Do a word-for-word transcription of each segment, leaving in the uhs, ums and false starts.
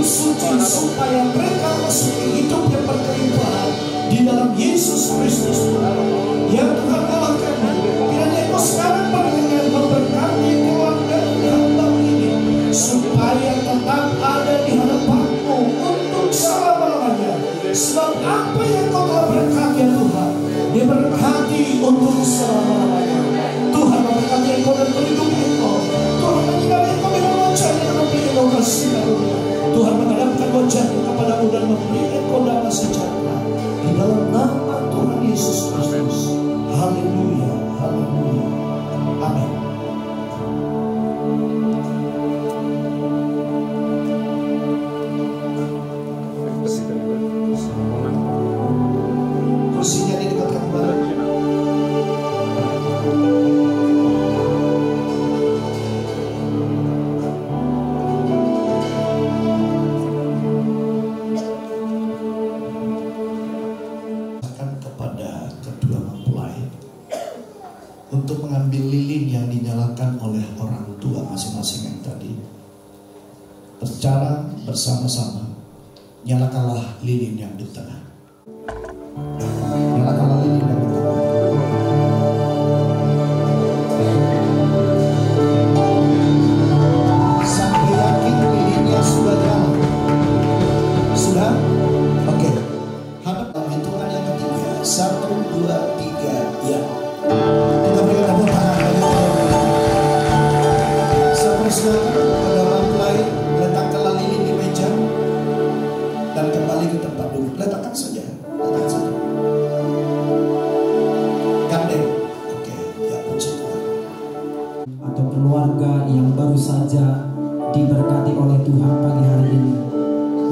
suci, supaya mereka memasuki hidup yang berkelimpahan di dalam Yesus Kristus Tuhan. Ya Tuhan Allah kami, kiranya Engkau sekarang berkenan memberkati keluarga hamba ini, supaya tetap ada di hadapan-Mu untuk selama-lamanya. Sebab apa yang Kau telah berkati, ya Tuhan, diberkati untuk selama-lamanya. Tuhan memberkati engkau dan melindungi engkau. Tuhan menyinari engkau dengan wajah-Nya dan memberi engkau kasih karunia. Tuhan menghadapkan wajah-Nya kepadamu dan memberi engkau damai sejahtera. Di dalam nama Tuhan Yesus Kristus. Haleluya, haleluya. Amin. Kursinya didekatkan kembali. Akan kepada kedua mempelai untuk mengambil lilin yang dinyalakan oleh orang tua masing-masing yang tadi. Secara bersama-sama, nyalakanlah lilin yang di tengah. Nyalakanlah lilin yang di tengah. Sampai yakin lilinnya sudah jalan. Sudah? Oke. Hadap dalam hitungan yang ketiga. Satu, dua, tiga, ya. Kita beri tepuk tangan bagi Tuhan. Saya persilakan kedua mempelai, letakkanlah lilin di meja dan kembali ke tempat duduk. Letakkan saja, letakkan saja. Gandeng. Oke, ya, puji Tuhan. Atau keluarga yang baru saja diberkati oleh Tuhan pagi hari ini.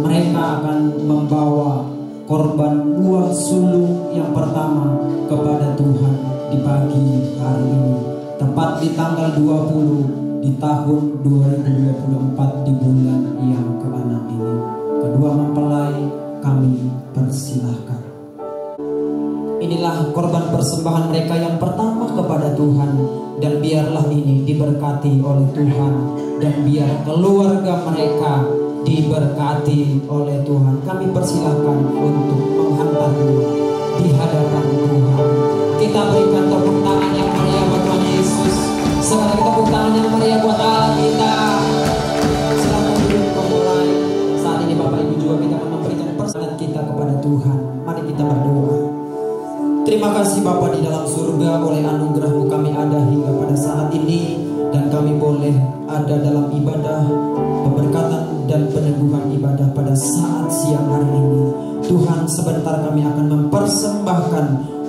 Mereka akan membawa korban buah sulung yang pertama kepada Tuhan di pagi hari ini. Tepat di tanggal dua puluh di tahun dua ribu dua puluh empat di bulan yang keenam ini. Kedua mempelai kami persilahkan. Inilah korban persembahan mereka yang pertama kepada Tuhan, dan biarlah ini diberkati oleh Tuhan, dan biar keluarga mereka diberkati oleh Tuhan. Kami persilahkan untuk menghantarmu di hadapan Tuhan. Kita berikan tepuk tangan yang meriah buat Tuhan Yesus. Sekali lagi tepuk tangan yang meriah buat Allah kita. Silakan duduk, mempelai. Saat ini Bapak Ibu juga kita akan memberikan persembahan kita kepada Tuhan. Mari kita berdoa. Terima kasih Bapa di dalam surga, oleh anugerah-Mu kami ada hingga pada saat ini, dan kami boleh ada dalam ibadah pemberkatan dan peneguhan ibadah pada saat siang hari ini. Tuhan, sebentar kami akan mempersembahkan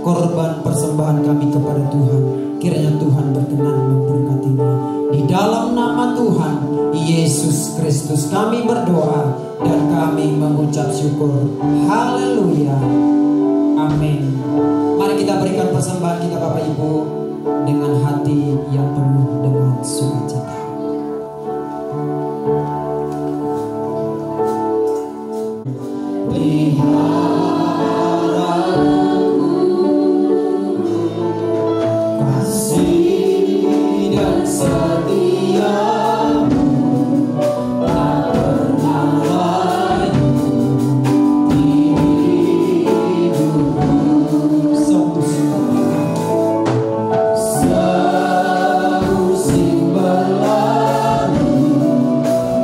korban persembahan kami kepada Tuhan. Kiranya Tuhan berkenan memberkatinya. Di dalam nama Tuhan Yesus Kristus kami berdoa dan kami mengucap syukur. Haleluya. Amin. Mari kita berikan persembahan kita, Bapak Ibu, dengan hati yang penuh dengan sukacita. Pelihara aku, kasih dan setiamu tak pernah layu di hidupku. Semusim berlalu, semusim berlalu,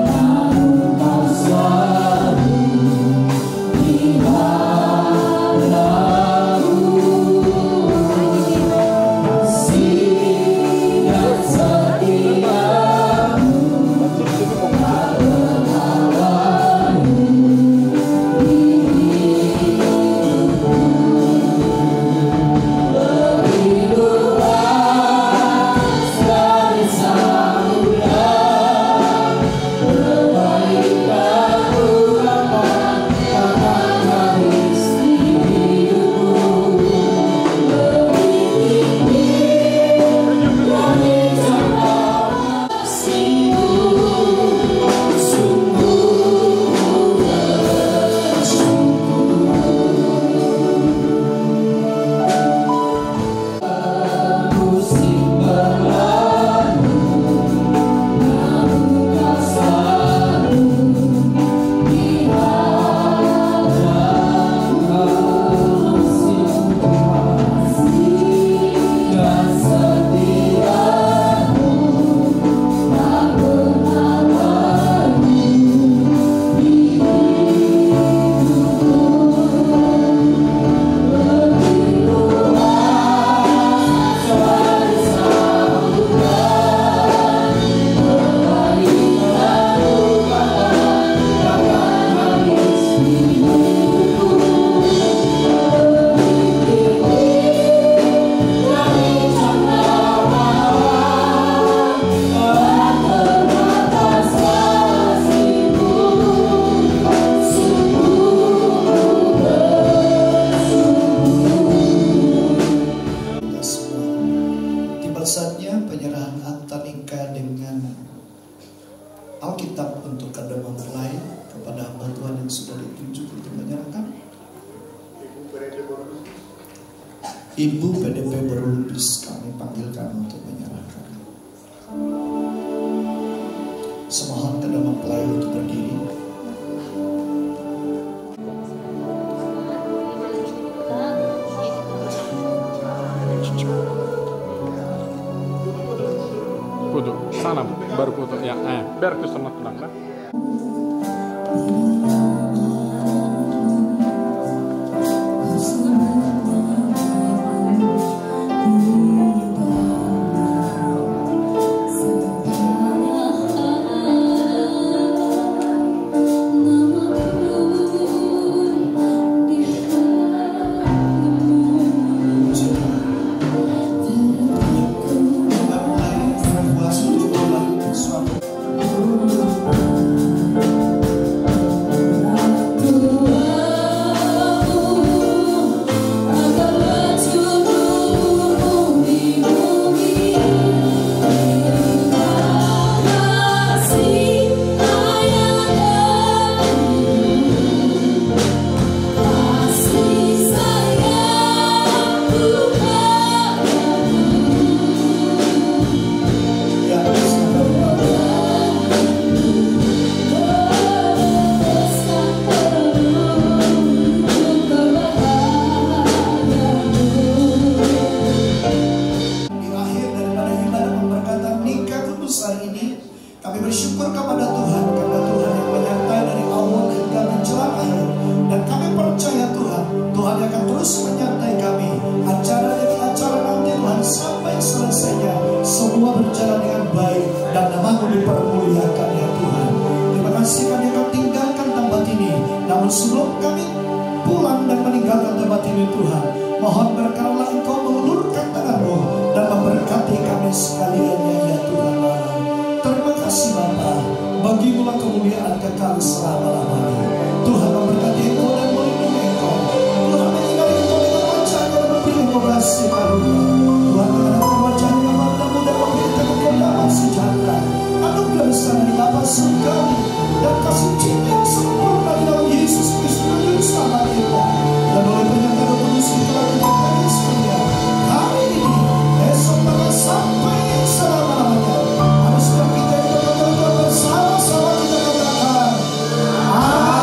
namun kau selalu di Ibu P D P Boru Lubis, kami panggil kamu untuk menyerahkan. Semohon kedua mempelai untuk berdiri. Foto sana, baru foto ya. Eh, biar ke sana tenang dah. Di akhir daripada ibadah pemberkatan nikah kudus hari ini, kami bersyukur kepada Tuhan, karena Tuhan yang menyertai dari awal hingga menjelang akhir. Dan kami percaya, Tuhan, Tuhan yang akan terus menyertai kami. Acara demi acara nanti, Tuhan, sampai selesainya, semua berjalan dengan baik dan nama-Mu dipermuliakan, ya Tuhan. Terima kasih kami akan tinggalkan tempat ini. Namun sebelum kami pulang dan meninggalkan tempat ini, Tuhan, mohon berkenanlah Engkau mengulurkan tangan-Mu dan memberkati kami sekaliannya, ya Tuhan Allah. Terima kasih, Bapa. Bagi-Mulah kemuliaan kekal selama-lamanya. Tuhan memberkati engkau dan melindungi engkau. Tuhan menyinari engkau dengan wajah-Nya dan memberi engkau kasih karunia. Tuhan mengenakan wajah-Nya kepadamu dan memberi engkau damai sejahtera. Anugerah besar dari Bapa surgawi dan kasih cinta yang sempurna di dalam Yesus Kristus, Juru Selamat kita. Dan oleh pernyataan Roh Kudus, kita telah dijadikan sekalian. Hari ini, esok, bahkan sampai selama-lamanya. Mari setiap kita yang berdoa bersama-sama kita katakan, amin.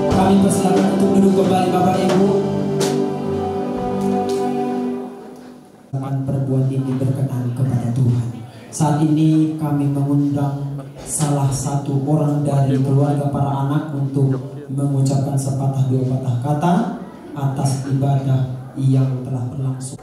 Kami persilakan untuk duduk kembali, Bapak Ibu. Dengan perbuatan ini berkenan kepada Tuhan. Saat ini kami mengundang salah satu orang dari keluarga para anak untuk mengucapkan sepatah dua patah kata atas ibadah yang telah berlangsung.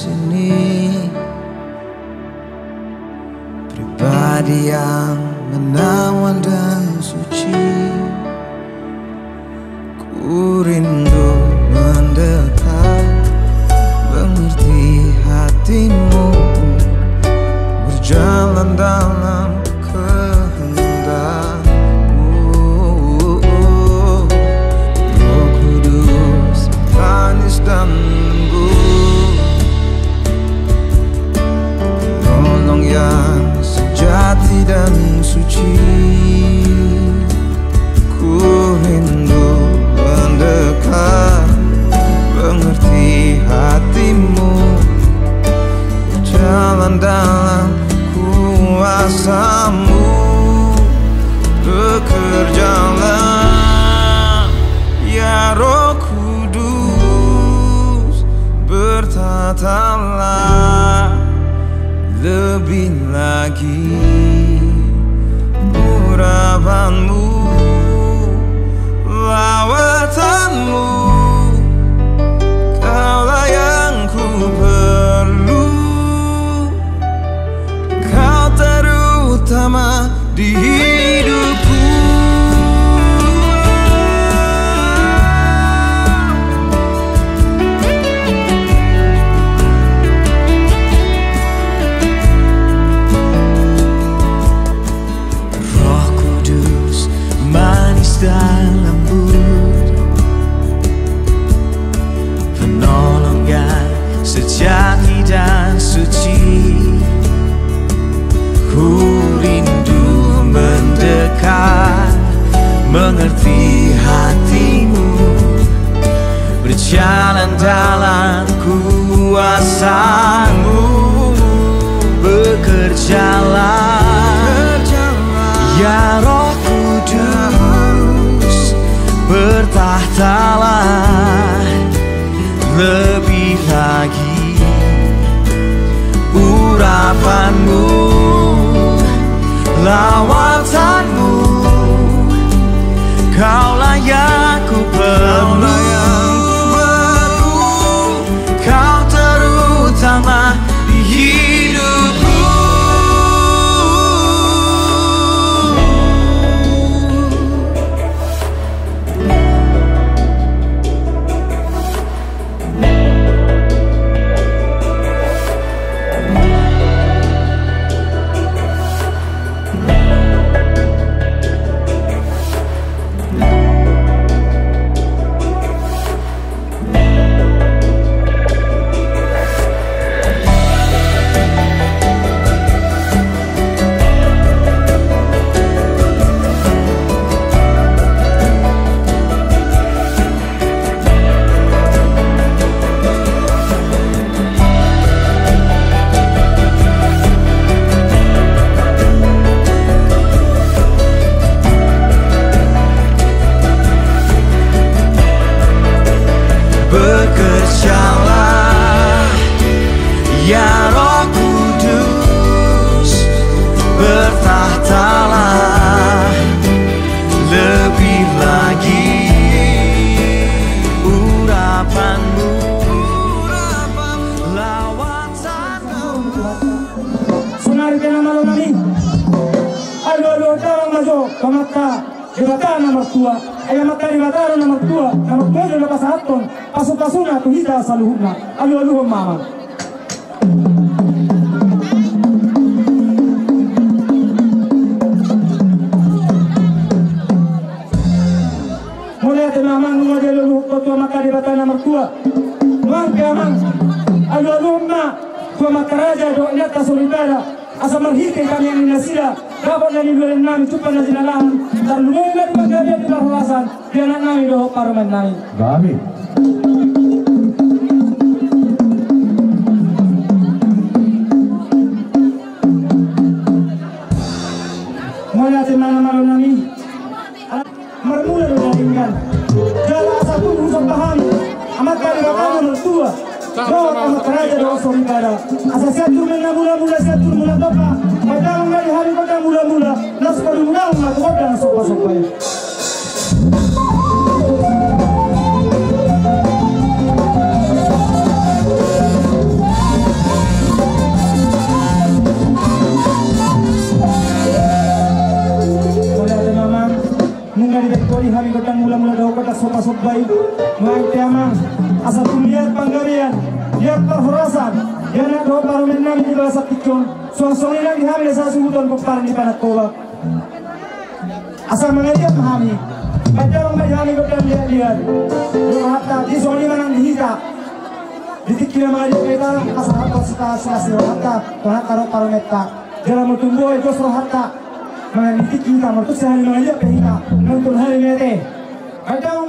Ini pribadi yang menawan dan suci. Ku rindu mendekat, mengerti hatimu, berjalan dalam kehendakmu. Roh Kudus, manis dan lembut, penolong yang sejati dan suci. Ku rindu mendekat, mengerti hatimu, berjalan dalam kuasamu. Bekerjalah, ya Roh Kudus, bertahtalah lebih lagi urapanmu, lawatanmu. Kaulah yang ku perlu, Kau terutama di hidupku. Roh Kudus, manis dan lembut, penolong yang sejati dan suci. Ku rindu mendekat, mengerti hatimu, berjalan dalam kuasamu. Bekerjalah, ya Roh Kudus, bertahtalah lebih lagi urapanmu, lawatanmu. Kaulah yang ku perlu, Kau terutama di hidupku. Bekerjalah, ya Roh Kudus, bertahtalah lebih lagi urapanmu, lawatanmu. Sonari pe na malo nami, alualuhon damang ma jo tu Amanta Debata na martua. Ai Amanta Debata do na martua, na martua do na pasahathon pasupasuna tu hita saluhutna. Alualuhon ma amang. Mauliate ma amang, nunga dialualuhon ho tu Amanta Debata na martua. Nuaeng pe amang, alualuhon ma tu amanta raja dohot inanta soripada, asa marhite tangiang ni nasida dapot na niluluan nami, jumpa na jinalahan, tarlumobi ma di panggabean, di parhorasan, di anak nami dohot parumaen nami. Gabe. Mauliate ma na malo nami. Marmula do na denggan. Jala asa tubu somba hami Amanta Debata na martua dohot amanta raja dohot soripada, asa sian turmen na mulamula, sian turmula tompa, mardamang ma di hami gondang mulamula, laos padumu damang ma tu gondang sombasomba i. Somba-somba i, nuaeng pe amang, asa tung liat panggabean, liat parhorasan, di anak dohot parumaen nami di bagasan tingki on, suang songon i nang di hami na sasuhuton pomparan ni Panankoba. Asa mangaliat ma hami, baen damang ma di hami gondang liat-liat. Rohanta, di songon i ma nang di hita. Di tingki na mangaliat pe hita, asa hata sita, sita, sita, rohanta, tu anak dohot parumaenta. Jala molo tung boi dos rohanta, manang di tingki hita, molo tung sahali mangaliat pe hita, nuntutan hami mete. Baen damang.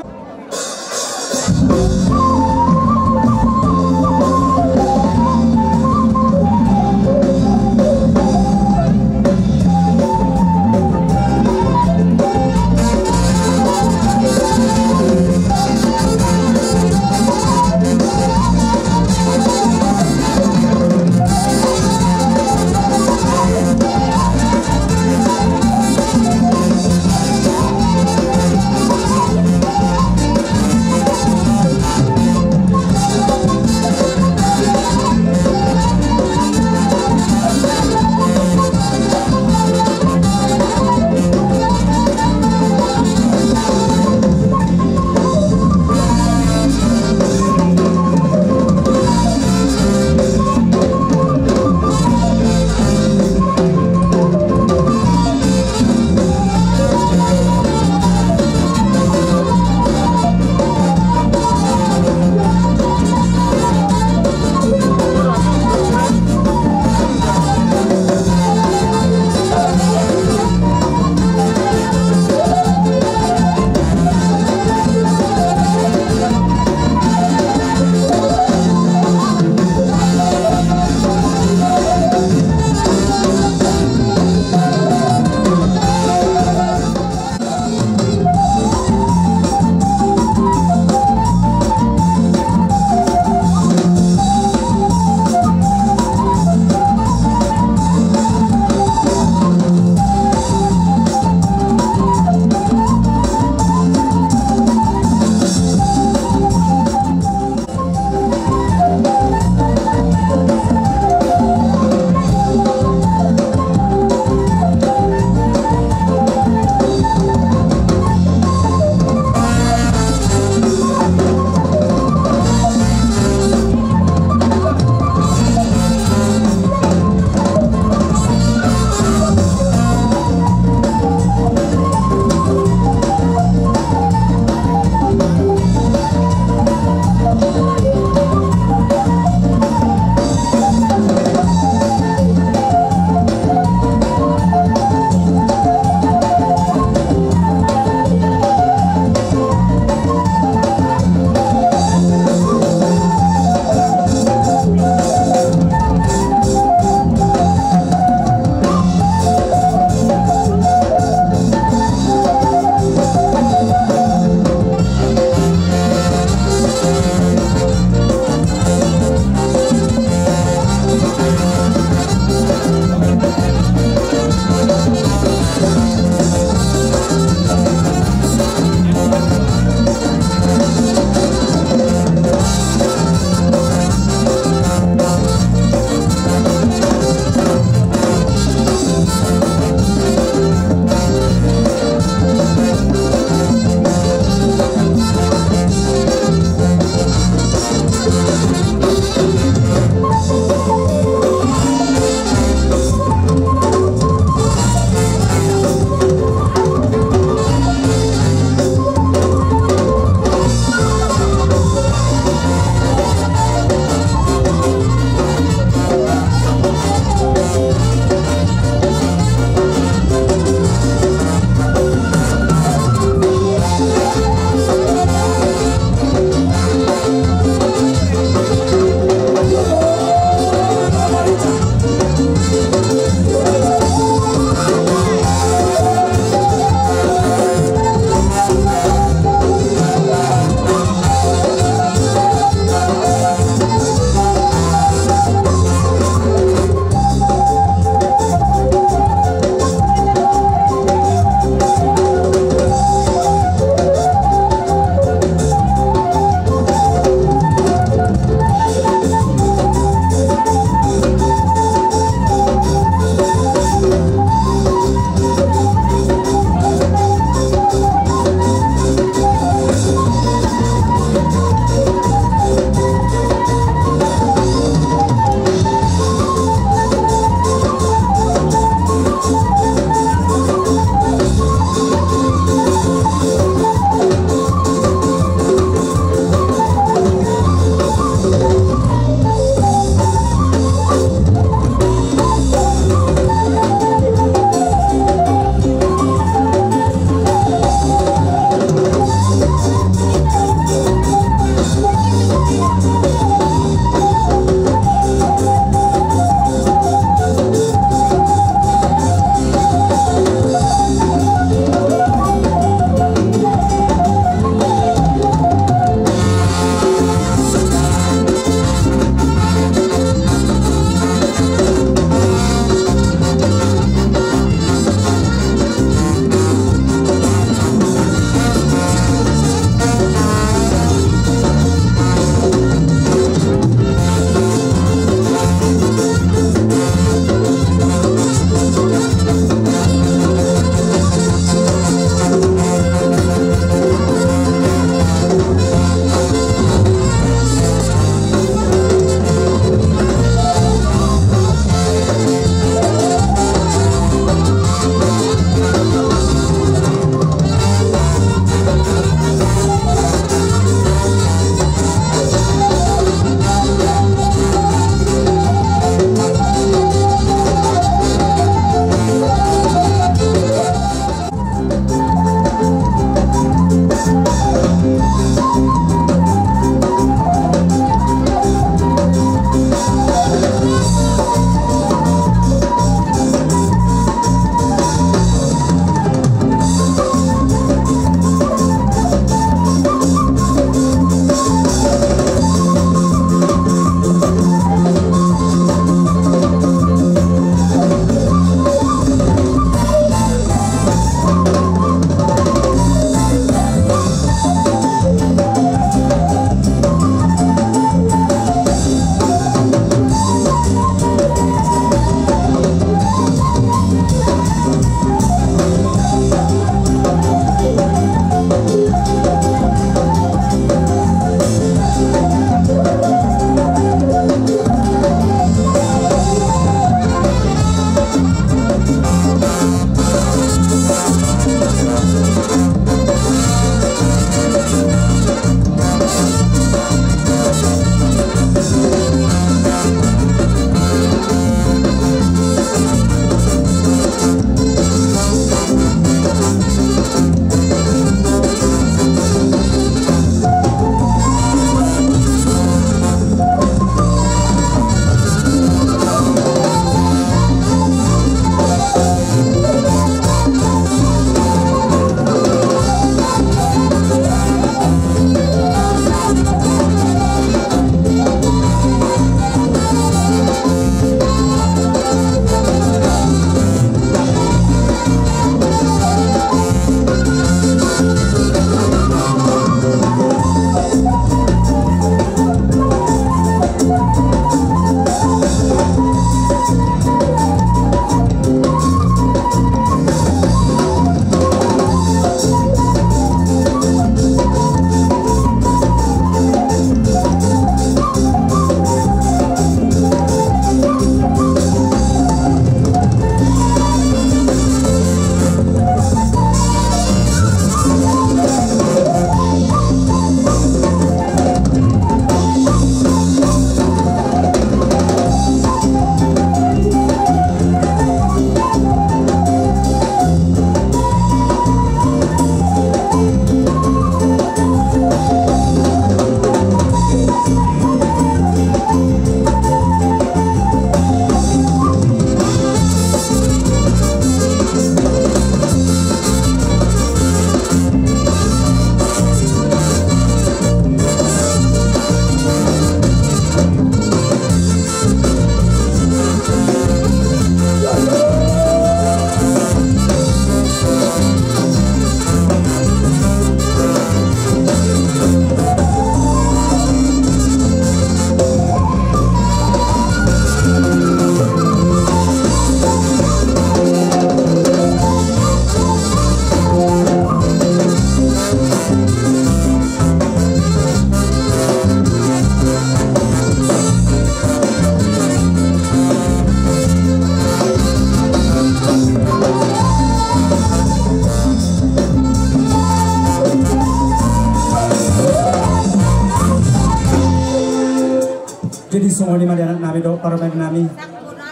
Mauliate ma di anaknami dohot parumaennami.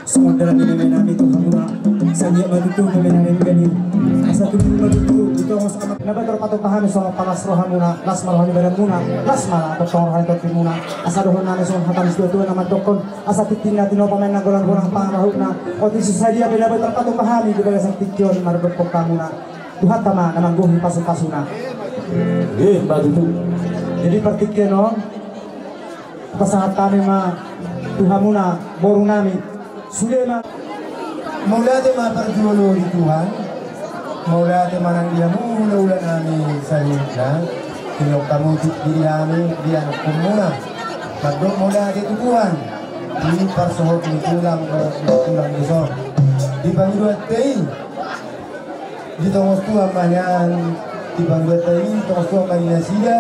Songon dalan ni memenami tu hamuna. Sai anggiat ma tutu memenami manggabe. Asa tutu ma tutu di tongos anak. Na baen tarpatupa hami songon palas rohamuna, las ma roha ni badanmuna, las ma tongtong roha ni tompimuna. Asa dohononnami songon hata ni situatua na mandokkon, asa tintin na tinopa ma i na golang-golang pangarahutna. Otik so sadia pe na baen tarpatupa hami di bagasan tingki on mardok hamuna. Tuhanta ma na manggohi pasu-pasuna. Emma tutu. Jadi partingkian on, pasahat hami ma tu hamuna borunami. Sude ma. Mauliate ma parjolo di Tuhan. Mauliate ma nang di hamu hula-hulanami saluhutna. Tinongkam utup di hami di anakkonmuna. Mandok mauliate tu Tuhan. Di parsohot ni tulang, tulang dison. Di pangidoanta i. Di tongos Tuhan ma nian, di pangidoanta i, di tongos Tuhan ma di nasida,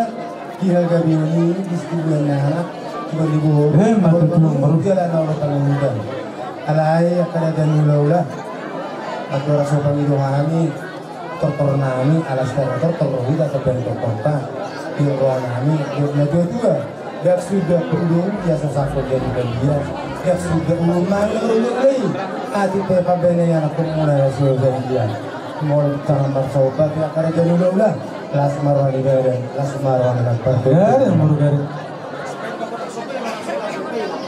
di hagabeon i, di situbuan ni anak, di pangidoan i, emma tutu, di ala na olo pangidoan. Alai, angka raja ni hula-hula, andorang so pangido hami, tortornami, ala sitara tortor, hita topeng tortorta, di rohanami, di na tua-tua. Ndang suda pudun, ia so sangkot jadi badia. Ndang suda ulun mangan rujak lei. Atik pe pambaen i anakkonmuna na so badia. Molo tangan marsaoba, ia angka raja ni hula-hula. Las ma roha ni badan, las ma roha ni badan. Badan, molo badan.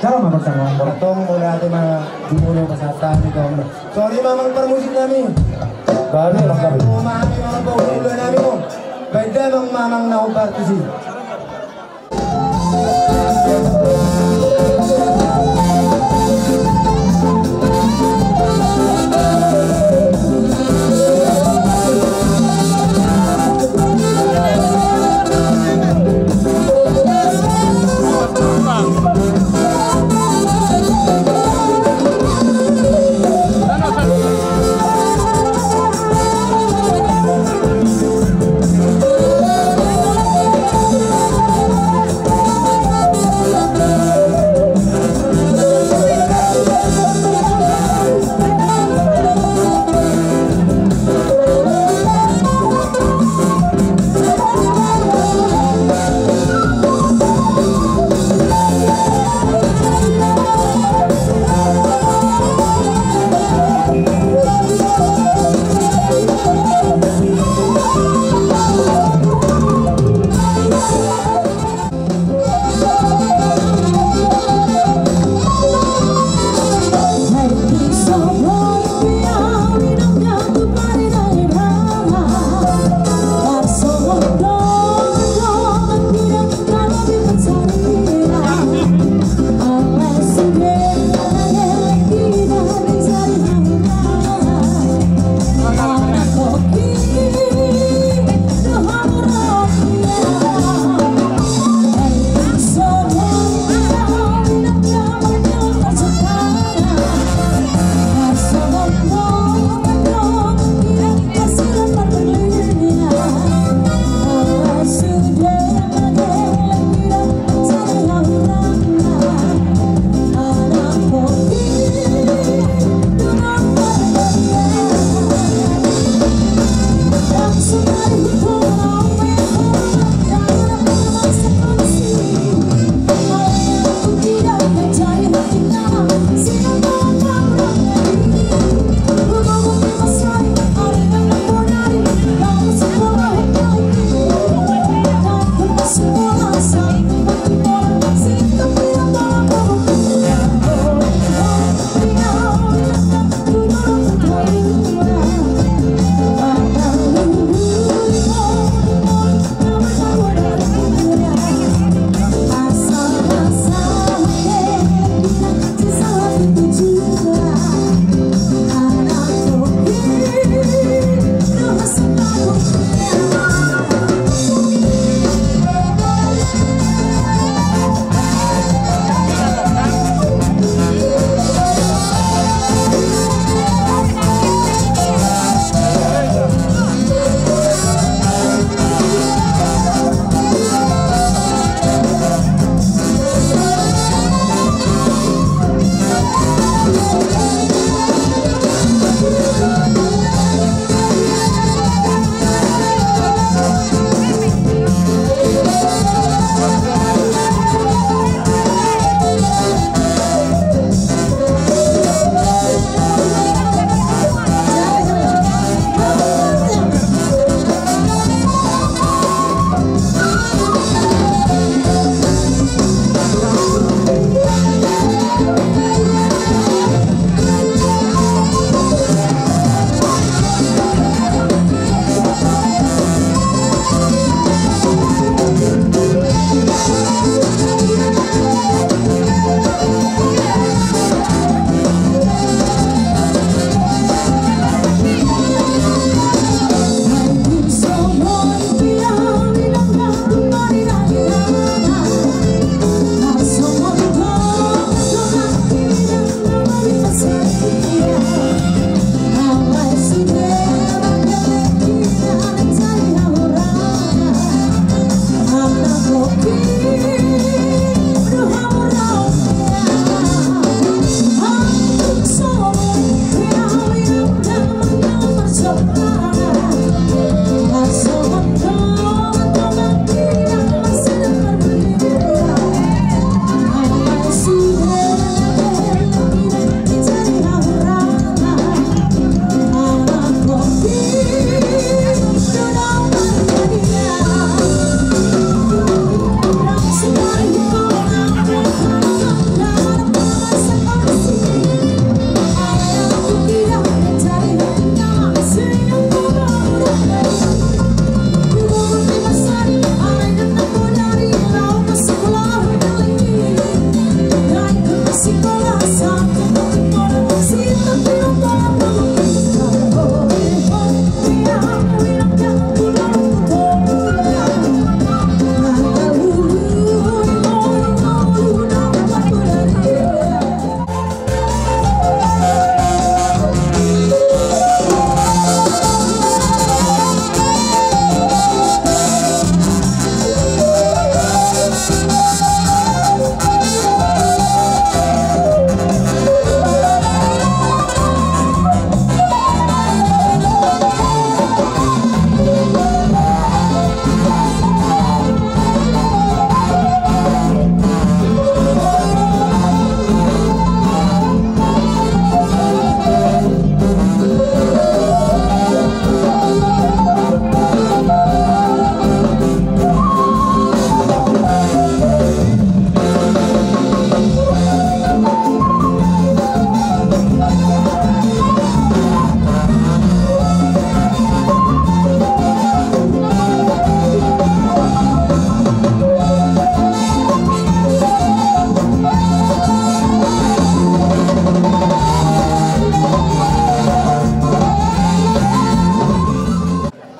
Cara ma, cara ma. Antong mauliate ma jumolo pasahat hami tu hamuna. Sori mamang parmusiknami. Badan, mas kami. Mamang, mamang parmusiknami. Badan, mamang na hombar tusi.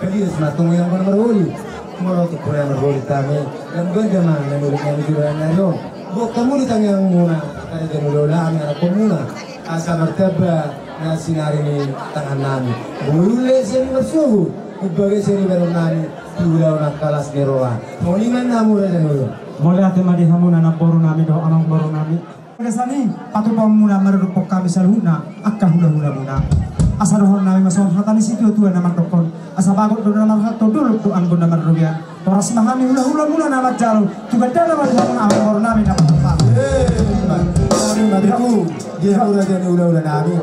Palias ma tong ianggo na marholi. Molo tu pura marholi tami, dan gonda ma na nulik nami tu balan nari on. Buat hamu di tangiangmuna, ada jamu dola nami, ada komuna. Asa martamba na sinari ni tangan nami. Bulu le seri marsuhu, ubaga seri baru nami, tu ulaon angka las ni roha. Mauliate ma di hamu raja ni ulaon. Mauliate ma di hamu na namboru nami dohot amangboru nami. Pada sani, patupaonmuna mandokkon hami saluhutna angka hulahulamuna. Asa dohonon nami ma songon hata ni situatua na mandokkon, asa bagot do na marhalto, dolok do anggo na marrobean. Horas ma hami hulahulamuna na manjalo, tu gandana ma di hamu amangboru nami na patar. Eh, ma, ma, di hamu raja ni hulahula nami.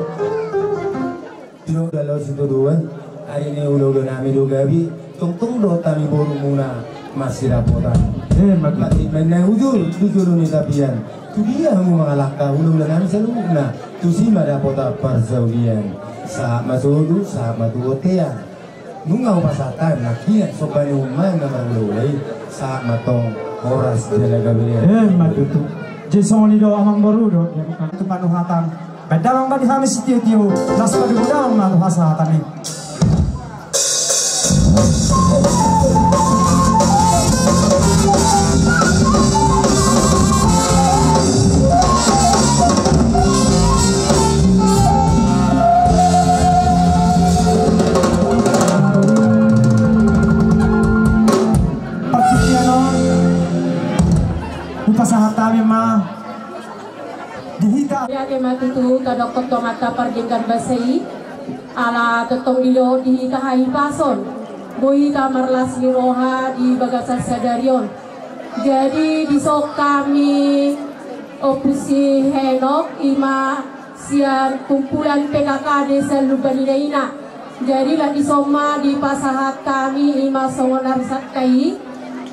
Tinoda laho sitodoan, ari ni hulahula nami do gabe, tongtong do hami borumuna masidapotan. Eh, ma tutu. Mati main na hujur, tu jolo ni tapian. Tu dia hamu mangalangka hulahula nami saluhutna, tusi ma dapotan parsaulian. Sahat ma solu, sahat ma tu bontean. Nunga hupasahat hami nangkinan somba ni umma na marhulahula i, sahat ma tong horas jala gabe. Eh, ma tutu. Jadi songon i do amangboru do. Tu panuhatan. Baen damang ma di hami sitiotio, laos paduahon ma tu hasahatan i. Partingkian on, hupasahat hami ma di hita. Mauliate ma tutu tadok tu Amanta pardenggan basa i, ala tongtong didok di hita hahipason, boi hita marlas ni roha di bagasan sadari on. Jadi dison hami, Ompu si Henok, i ma sian kumpulan P K K Desa Lumban Inaina. Jadi laos dison ma dipasahat hami i ma songon arisanta i.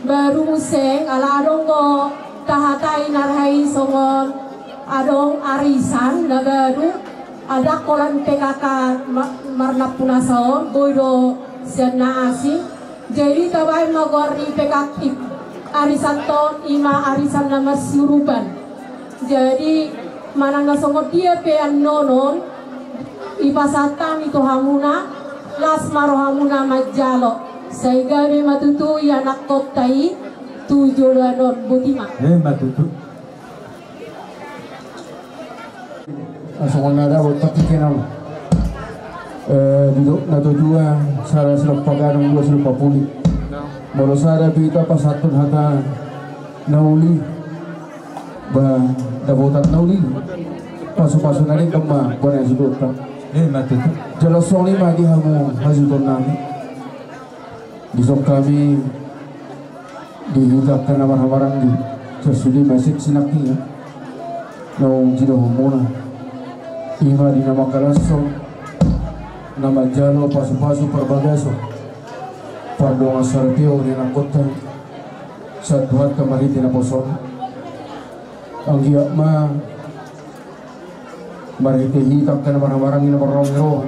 Baru muse ala adong do tahatai na raha i songon adong arisan na baru, adong holan P K K ma-, marnampunasa on, boi do sian na asing. Jadi tabaen ma goar ni P K K i, arisanta on i ma arisan na marsiurupan. Jadi manang na songon dia pe annon on, ipasahat hami tu hamuna, las ma rohamuna manjalo. Sai gabe ma tutu ianakkonta i tu joloan on. Boti ma. Eh, ma tutu. Songon na dapot partingkian on. Eh, didok na tuatua, sada silompa gadong, dua silompa puli. Molo sada pe hita pasahathon hata na uli, ba dapotan na uli, pasupasu na denggan ma bona suduta. Eh, ma tutu. Jala songon i ma di hamu hasuhuton nami. Dison hami di hita angka na marhahamaranggi, sasudi ma sik sinangkingan naung jidohonmuna, i ma di na mangkalashon, na manjalo pasupasu parbagason, pardongan saripeon ni anakkonta sahat tu Tuhanta marhite naposona. Anggiat ma marhite hita angka na marhahamaranggi na marhahamaranggi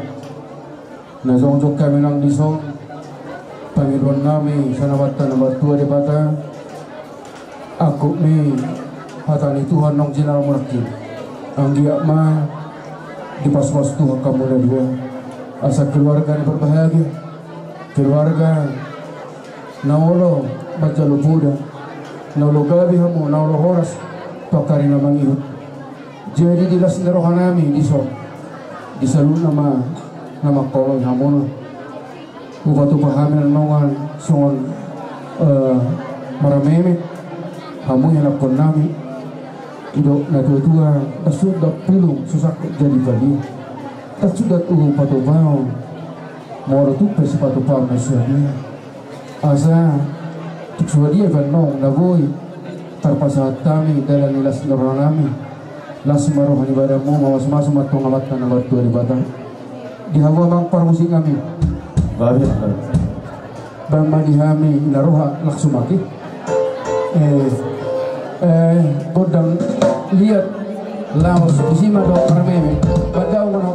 na jongjong hami nang dison, pangidoan nami sian Amanta na martua Debata, angkup ni hata ni Tuhan naung jinalamu nangkin. Anggiat ma dipasupasu Tuhan hamu na dua asa keluarga na berbahagia, keluarga na olo manjalo poda, na olo gabe hamu, na olo horas tu angka ari na mangihut. Jadi di las ni roha nami dison, di saluhutna ma na mangkaholongi hamuna. Hupatupa hami annon songon, eh, marmeme hamu ianakkon nami. Didok na tuatua, ndang suda pulung so sangkot jadi padia, ndang suda uhum patupahon, molo tung pe sipatupaon na suadia. Asa tung suadia pe annon na boi tarpasahat hami dalan ni las ni roha nami. Las ma roha ni badanmu, mamasumasu ma antong Amanta na martua Debata. Di hamu amang parmusik nami. Bahen ma di hami na roha langsung maki. Eh, eh, gondang liat laos disi ma dohot marmeme. Badau ma na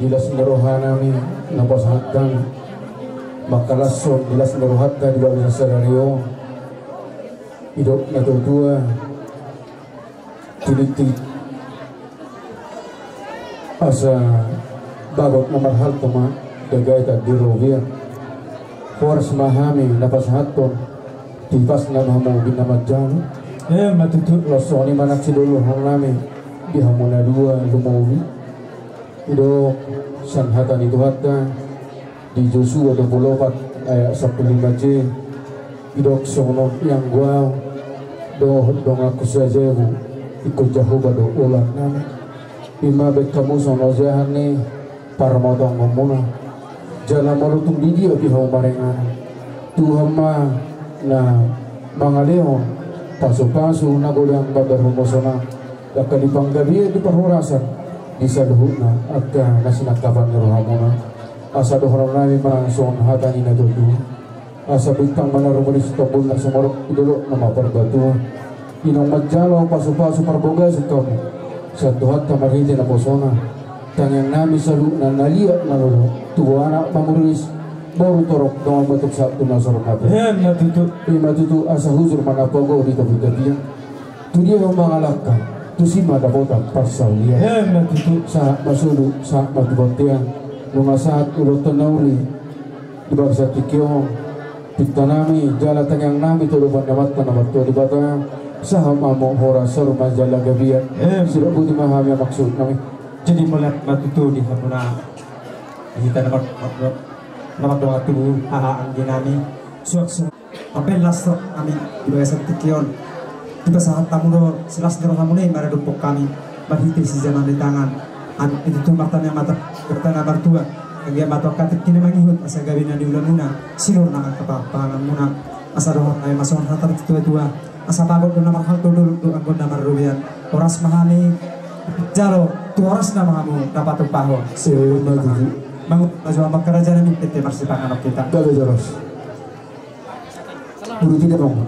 Di las ni roha nami na pasahat hami mangkalashon di las ni rohanta di bagasan sadari on. Didok na tuatua, tinitip asa bagot na marhalto ma, dagaetan di robean. Horas ma hami na pasahathon, tipasna ma hamu binna manjalo. Emma tutu. Laos songon i ma nang sidohononnami di hamu na dua lumobi. Didok sian hata ni Tuhanta di Josua dua pulu opat ayat sampulu lima c, didok songon on: Ianggo ahu dohot donganku siajabu, ingkon Jahowa do olangnami. I ma baen hamu songon ojahan ni parmatongonmuna. Jala molo tung di dia pe hamu maringanan, Tuhan ma na mangalehon pasupasu na godang mambahen rumosan, angka di panggabean, di parhorasan, di saluhutna angka na sinangkapan ni rohamuna. Asa dohononnami ma songon hata ni na tuatua: Asa bintang ma na rumoris, tombul na sumorop, di dolok na marparbatuan. I naung manjalo pasupasu parbagason hamu sian Tuhanta marhite naposona. Tangiangnami saluhutna na liat na lolo, tubu anak mamuriris, boru torop, dongan batuk sahat tu na saur matua. Emma tutu. I ma tutu, asa hujur ma na pago di topitapian. Tu dia hamu mangalangka, tusi ma dapotan parsaulian. Emma tutu. Sahat ma solu, sahat ma tu bontean. Nunga sahat uloanta na uli di bagasan tingki on, pintanami jala tangiangnami tu adopan ni Amanta na martua Debata, sahat ma hamu horas, saur matua jala gabe. Emma. Sidok boti ma hami, amang suhut nami. Jadi mauliate ma tutu di hamuna, di hita na mar-, mar-, na mardongan tubu, haha anggi nami. Suang-suang. Ampe las roha nami di bagasan tingki on, dipasahat hamu do silas ni rohamuna i maradophon hami marhite sijaman ni tangan. Amin. Tutu martangiang ma tu Debata na martua, anggiat ma tu angka tingki na mangihut asa gabe na niulamuna, sinur nang angka pa-, panganmuna. Asa dohononnami ma songon hata ni tuatua: Asa bagot do na marhalto, dolok do anggo na marrobean. Horas ma hami jalo, tu horasna ma hamu na patupaon. Emma tutu. Mangula ma jo, amang raja nami, tete marsipanganon hita. Gabe jo, horas. Buru tidak, Bang.